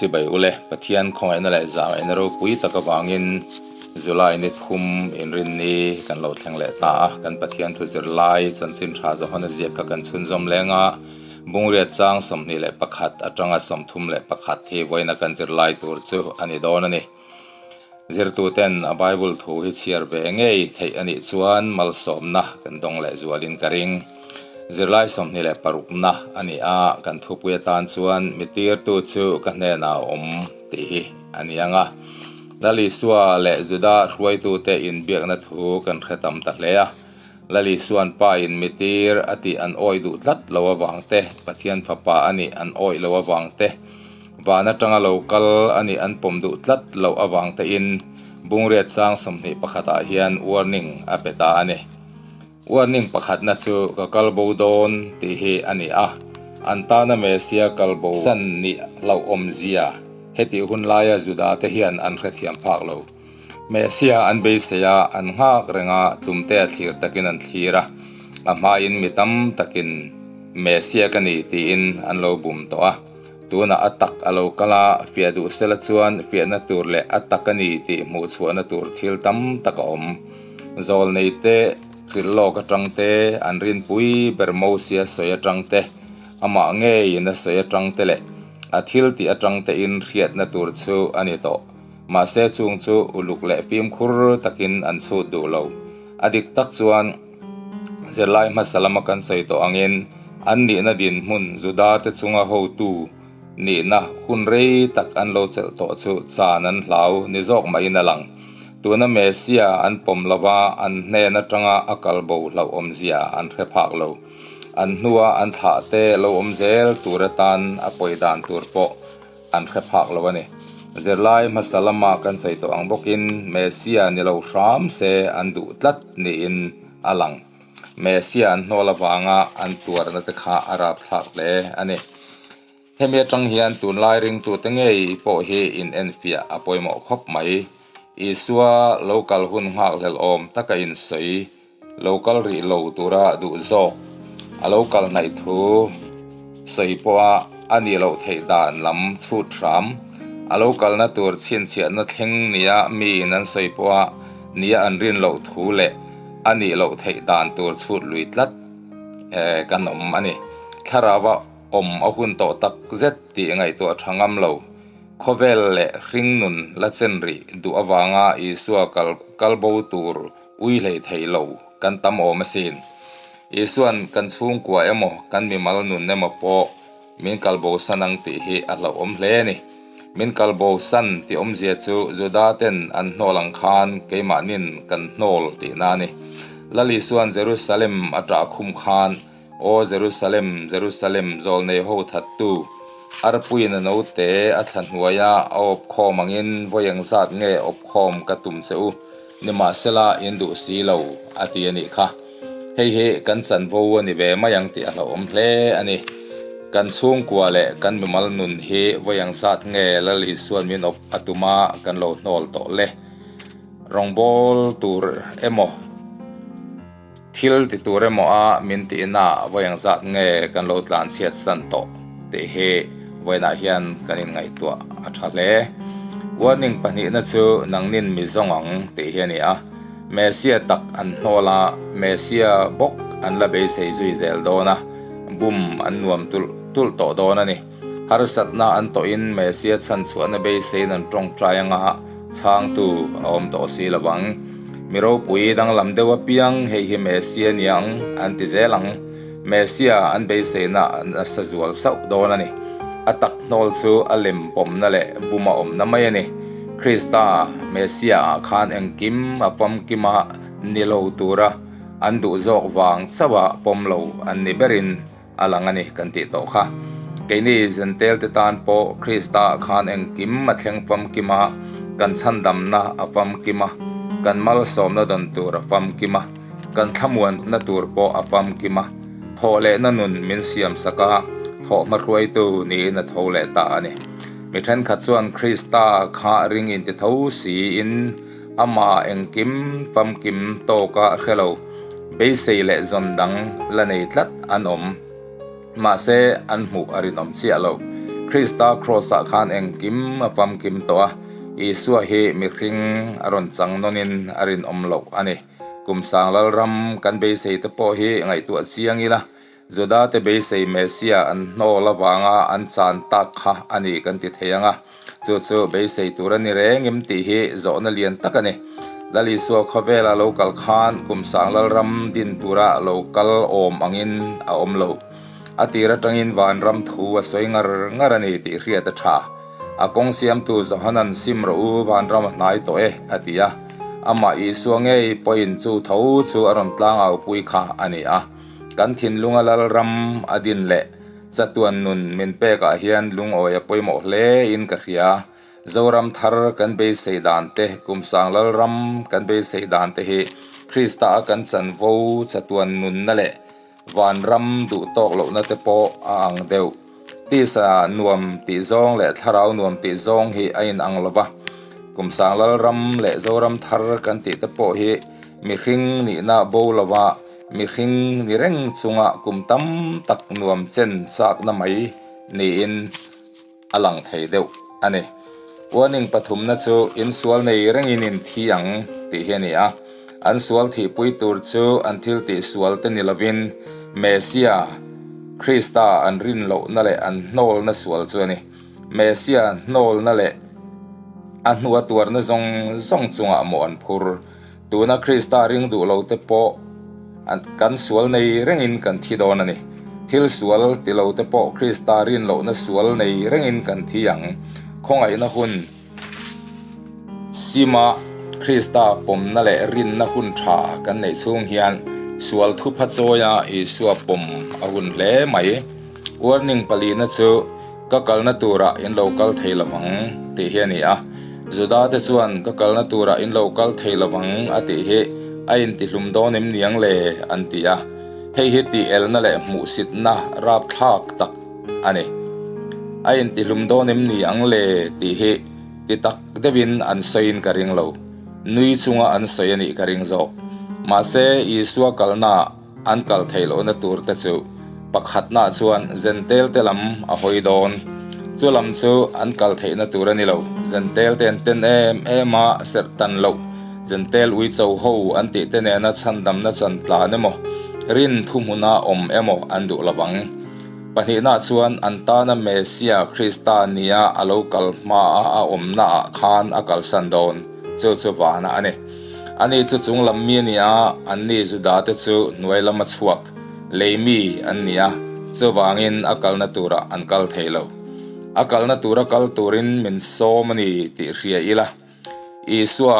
Chibai ule, Pathian khawngaihna leh zahngaihna ropui tak avangin July ni thum inrinni kan lo thleng leh ta a, kan Pathian thu zirlai chanchin tha Johana ziak kha kan chhunzawm leng a, Bungriat chang 21 atanga 31 hi vawiina kan zirlai tur chu a ni dawn a ni. Zirtuten a Bible thu hi chhiar ve ngei theih a nih chuan malsawmna kan dawng leh zualin ka ring. Zirlai 26na a ni a, kan thupui atan chuan mi tirtu chu ka hnenah a awm tih hi a ni ang a. Lal Isua leh Juda hruaitute inbiakna thu kan hre tam ta hle a. Lal Isua'n Pa in mi tir a tih an awih duh tlat lo avang te, Pathian Fapa a nih an awih lo avang te, Van atanga lo kal a nih an pawm duh tlat loh avang tein Bungriat sang 21 ah hian warning a pe ta a ni. Warning pakhatna chu ka kal bo dawn tih hi a ni a, an tana Messia kal bo san nih hlauhawmzia hetih hun laia Juda te hian an hrethiam phak lo. Messia an beisei a, an nghak reng a, tlumte a thlir takin an thlir a, a hmain mi tam takin Messia ka ni tiin an lo bum tawh a. Tunah a tak a lo kal a, fiah duh sela chuan fiahna tur leh a tak a ni tih hmuh chhuahna tur thil tam tak a awm. Zawlnei te, hrilh lawk atang te, an rinpui ber Mosia sawi atang te, amah ngeiin a sawi atang te leh a thil tih atang tein hriatna tur chu a ni tawh. Mahse chung chu uluk leh fimkhur takin an chhut duh lo. A dik tak chuan zirlai hmasa lama kan sawi tawh angin an nihna dinhmun Juda te chunga hotu nihna hun rei tak an lo chelh tawh chu chan an hlau ni zawk mahin a lang. Tuna Messia an pawm lova an hnen atanga a kal bo hlauhawmzia an hre phak lo. An hnua an thlah te lo awm zel tur atan a pawi dan tur pawh an hre phak lo a ni. Zirlai hmasa lama kan sawi tawh ang bawkin Messia ni lo hram se an duh tlat niin a lang. Messia an hnawl avanga an tuarna te kha a rapthlak hle a ni. Hemi atang hian tunlai ringtute ngei pawh hi inenfiah a pawimawh khawp mai. Isua lo kal hun nghakhlelh awm taka insawi lo kal rih lo tura duh zawk a lo kal hnaih thu sawi pawha a nih loh theih dan lam chhut hram a lo kalna tur chhinchhiahna thleng nia miin an sawi pawha nia an rin loh thu leh a nih loh theih dan tur chhut lui tlat kan awm a ni. Thlarauva awm a hun tawh tak zet tih ngaihtuah tha ngam lo. Khawvel leh hringnun la chen rih duh avanga Isua kal kal bo tur ui hlei thei lo kan tam awm asin. Isua'n kan chhungkua emaw kan mimal nun emaw pawh min kal bo san ang tih hi a hlauhawm hle a ni. Min kal bo san tih awmzia chu Juda ten an hnawl ang khan keimahnin kan hnawl tihna a ni. Lal Isua'n Jerusalem a ṭah khum khan Aw Jerusalem, Jerusalem, zawlnei ho thattu, arpuiin a note a thla hnuaia a awp khawm angin vawi engzat nge awp khawm ka tum che u, nimahsela in duh si lo, a ti a nih kha. Hei hi kan chanvo a ni ve mai ang tih a hlauhawm hle a ni. Kan chhungkua leh kan mimal nun hi vawi engzat nge Lal Isua'n min awp a tuma kan lo hnawl tawh le? Rawngbâwl tur emaw? Thil ti tur emaw a min tihna vawi engzat nge kan lo tlan chhiat san tawh tih hi vawiinah hian kan inngaihtuah a tha hle. Warning pahnihna chu nangnin mi zawng ang tih hi a ni a, Messia tak an hnawl a, Messia bawk an la beisei zui zel dawn a, bum an nuam tulh tulh tawh dawn a ni. Harsatna an tawhin Messia chhanchhuahna beiseiin an tawngtai anga chhangtu a awm tawh si lo ang. Mi ropui danglam deuh apiang hei hi Messia niang an ti zel ang. Messia an beiseina nasa zual sauh dawn a ni. A tak hnawl chu a lem pawmna leh buma awmna mai a ni. Krista, Messia ah khan engkim a famkim a ni lo tura an duh zawk vang chauh a pawm lo an ni berin a lang a ni kan tih tawh kha. Keini Zentel te tan pawh Krista ah khan engkim a thleng famkim a, kan chhandamna a famkim a, kan malsawmna dawn tur a famkim a, kan thlamuanna tur pawh a famkim a, thawh lehna nun min siam sak a, thawh hmahruaitu niin a tho leh ta a ni. Mi thenkhat chuan Krista kha ring inti tho siin amah engkim famkim tawka hre lo, beisei leh zawn dang la nei tlat an awm. Mahse, an hmuh a rinawm chiah lo. Krista Kraws-ah khan engkim a famkim tawh a, Isua hi mihring a rawn chang nawnin a rinawm loh a ni. Kum sang lalram kan beisei te pawh hi ngaihtuah chiang ila, Juda te beisei Messia an hnawl avanga an chan tak kha a ni kan ti thei ang a, chu chu beisei tur a ni reng em tih hi zawhna lian tak a ni. Lal Isua khawvela lo kal khan kum sang lalram din tura lo kal awm angin a awm lo. A tir atangin vanram thu a sawi ngar ngar a ni tih hriat a tha. A kawng siamtu Johanan sim rawh u vanram a hnai tawh e a ti a, amah Isua ngei pawhin chu tho chu a rawn tlangaupui kha a ni a. Kan thinlunga lalram a din leh chatuan nun min pekah hian lungawi a pawimawh hle in ka hria. Zoram thar kan beisei dan te, Kumsang lalram kan beisei dan te hi Krista a kan chanvo chatuan nunna leh vanram duh tawk lohna te pawh a ang deuh. Tisa nuam tih zawng leh thlarau nuam tih zawng hi a inang lo va. Kumsang lalram leh Zoram thar kan tih te pawh hi mihring nihna bo lova Mihring ni reng chunga kum tam tak nuam chen chakna mai niin a lang thei deuh a ni. Warning pathumna chu insual nei rengin in thi ang tih hi a ni a. An sual thihpui tur chu an thil tih sual te ni lovin Messia, Krista an rin lohna leh an hnawlna sual chu a ni. Messia hnawlna leh a hnua tuarna zawng zawng chungah mawh an phur. Tuna Krista ring duh lo te pawh kan sual nei rengin kan thi dawn a ni. Thil sual ti lo te pawh Krista rin lohna sual nei rengin kan thi ang. Khawngaihna hun sima Krista pawmna leh rinna hun tha kan neih chhung hian sual thupha chawia Isua pawm a hun hle mai. Warning palina chu Ka kalna turah in lo kal thei lo vang tih hi a ni a. Juda te chuan ka kalna turah in lo kal thei lo vang a tih hi a intihlum dawn em niang le an ti a. Hei hi tih elna leh hmuhsitna rapthlak tak a ni. A intihlum dawn em ni ang le tih hi ti tak deuhin an sawiin ka ring lo. Nui chunga an sawi a nih ka ring zawk. Mahse Isua kalnaah An kal theih lohna tur te chu pakhatna chuan Zentel te lam a hawi dawn. Chu lam chu an kal theihna tur a ni lo. Zentel te an ten em em a, serh tan loh. Zentel ui cho ho an tih te nena chhandamna chan tlan emaw, rin thuhmuna awm emaw an duh lo vang. Pahnihna chuan an tana Messia Krista nia a lo kal hmaa a awmnaah khan a kalsan dawn. Chu chu vana a ni. Ani chu chung lam mi a ni a, anni Judate chu hnuai lama chhuak, lei mi an ni a, chuvangin a kalna turah an kal thei lo. A kalna tura kal turin min sawm a ni tih hria ila, Isua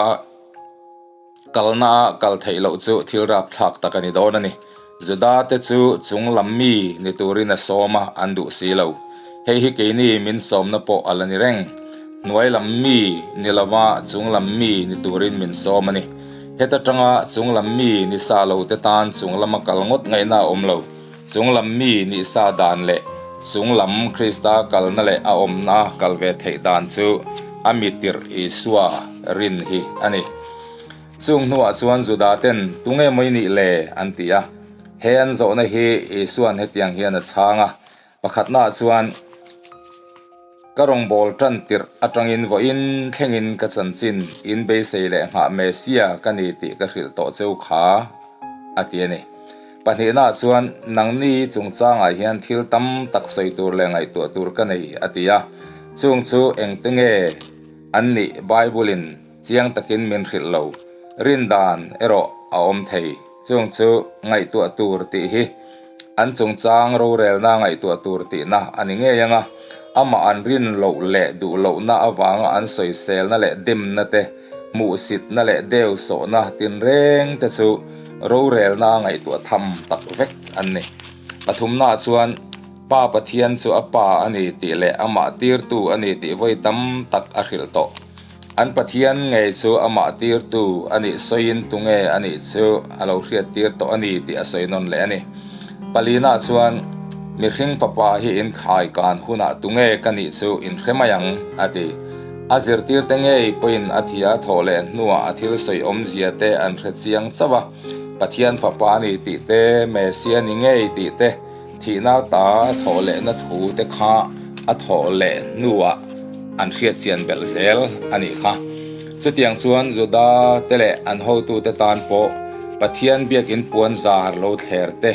kalna a kal theih loh chu thil rapthlak tak a ni dawn a ni. Judate chu chung lam mi ni turin a sawm a, an duh si lo. Hei hi keini min sawmna pawh a la ni reng. Hnuai lam mi ni lova chung lam mi ni turin min sawm a ni. Heta tanga chung lam mi ni sa lo te tan chung lama kal ngawt ngaihna a awm lo. Chung lam mi nih sa dan leh chung lam Krista kalna leh a awmna kal ve theih dan chu a mi tirh Isua rin hi a ni. Chung hnuah chuan Juda ten, Tunge maw i nih le? an ti a. He an zawhna hi Isua'n hetiang hian a chhang a, Pakhatnaah chuan, Ka rawngbâwl ṭan tirh aṭangin vawiin thlengin ka chanchin in beisei leh nghah Messia ka ni tih ka hrilh tawh cheu kha, a ti a ni. Pahnihnaah chuan, Nangni chungchangah hian thil tam tak sawi tur leh ngaihtuah tur ka nei, a ti a. Chung chu engte nge an nih Bible-in Chiang takin min hrilh lo. Rin dan erawh a awm thei. Chung chu ngaihtuah tur tih hi an chungchang rorelna ngaihtuah tur tihna a ni ngei ang a. Amah an rin loh leh duh lohna avanga an sawiselna leh demna te, hmuhsitna leh deusawhna tinreng te chu rorelna ngaihtuah tham tak vek an ni. Pathumnaah chuan Pa Pathian chu a Pa a ni tih leh amah tirtu a ni tih vawi tam tak a hrilh tawh. An Pathian ngei chu amah tirtu a nih sawiin tunge a nih chu a lo hriattir tawh a ni tih a sawi nawn leh a ni. Palina chuan, Mihring fapa hi in khai kan hunah tunge ka nih chu in hre mai ang, a ti. A zirtirte ngei pawhin a thi a thawh leh hnuah a thil sawi awmzia te an hre chiang chauh a, Pathian fapa a ni tih te, Messia ni ngei tih te, Thihna ta thawh lehna thu te kha a thawh leh hnuah an hriatchian belh zel a nih kha. Chutiang chuan Juda te leh an hotute tan pawh Pathian biakin puan zar lo thler te,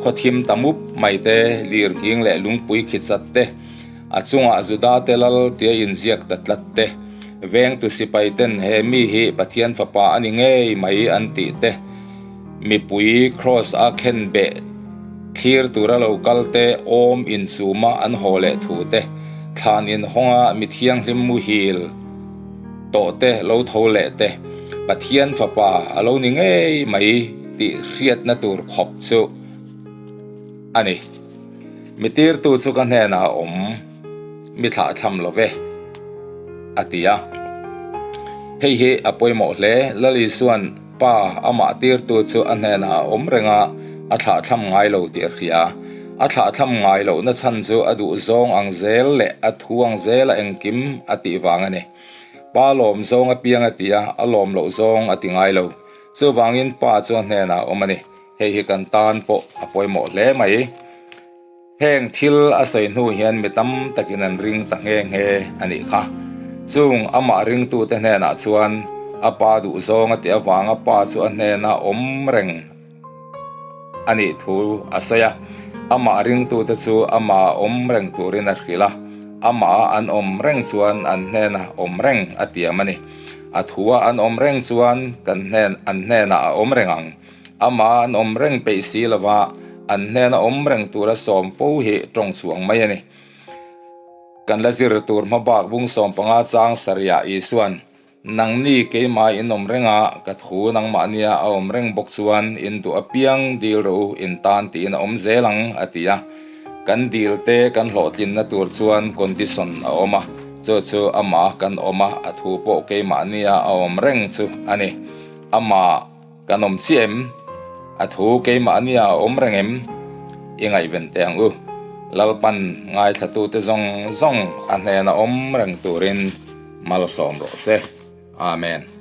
khawthim ta mup mai te, lirnghing leh lungpui khichat te, a chungah Juda te lal tia inziak ta tlat te, vengtu sipai ten he mi hi Pathian fapa a ni ngei mai an tih te, Mipui Kraws a khen beh thlir tura lo kal te, awm insuma an haw leh thu te, thlan inhawnga mi thianghlim muhil tawh te lo tho leh te, Pathian fapa a lo ni ngei mai tih hriatna tur khawp chu a ni. Mi tirtu chu ka hnenah a awm, mi thlahthlam lo ve, a ti a. Hei hi a pawimawh hle, Lal Isua'n Pa amah tirtu chu a hnenah a awm reng a, a thlahthlam ngai lo tih a hria. A thlahthlam ngai lohna chhan chu a duh zawng ang zel leh a thu ang zela engkim a tih vang a ni. Pa lawm zawng apiang a ti a, a lawm loh zawng a ti ngai lo. Chuvangin Pa chu a hnenah a awm a ni. Hei hi kan tan pawh a pawimawh hle mai. Heng thil a sawi hnu hian mi tam takin an ring ta nghe nghe a nih kha. Chung amah ringtute hnenah chuan a pa duhzawng a tih avanga pa chu a hnena awm reng a nih thu a sawi a. Amah ringtute chu amah awm reng turin a hrilh a, amah an awm reng chuan an hnena awm reng a tiam a ni. A thua an awm reng chuan kan hnen an hnenah a awm reng ang. Amah an awm reng peih si lova, an hnena awm reng tura sawm fo hi tawng chhuang mai a ni. Kan la zir tur hmabak bung 15 chang sarihah Isua'n, Nangni keimah in awm reng a, ka thu nangmahnia a awm reng bawk chuan in duh apiang dil rawh u, in tan tiin a awm zel ang, a ti a. Kan dil te kan hlawhtlinna tur chuan condition a awm a, chu chu amah kan awm a, a thu pawh keimahnia a awm reng chu a ni. Amah. Kan awm chiah em? A thu keimah ania a awm reng em? I ngaihven teh ang u. Lalpan ngaithlatute zawng zawng a hnena awm reng turin malsawm rawh se. Amen.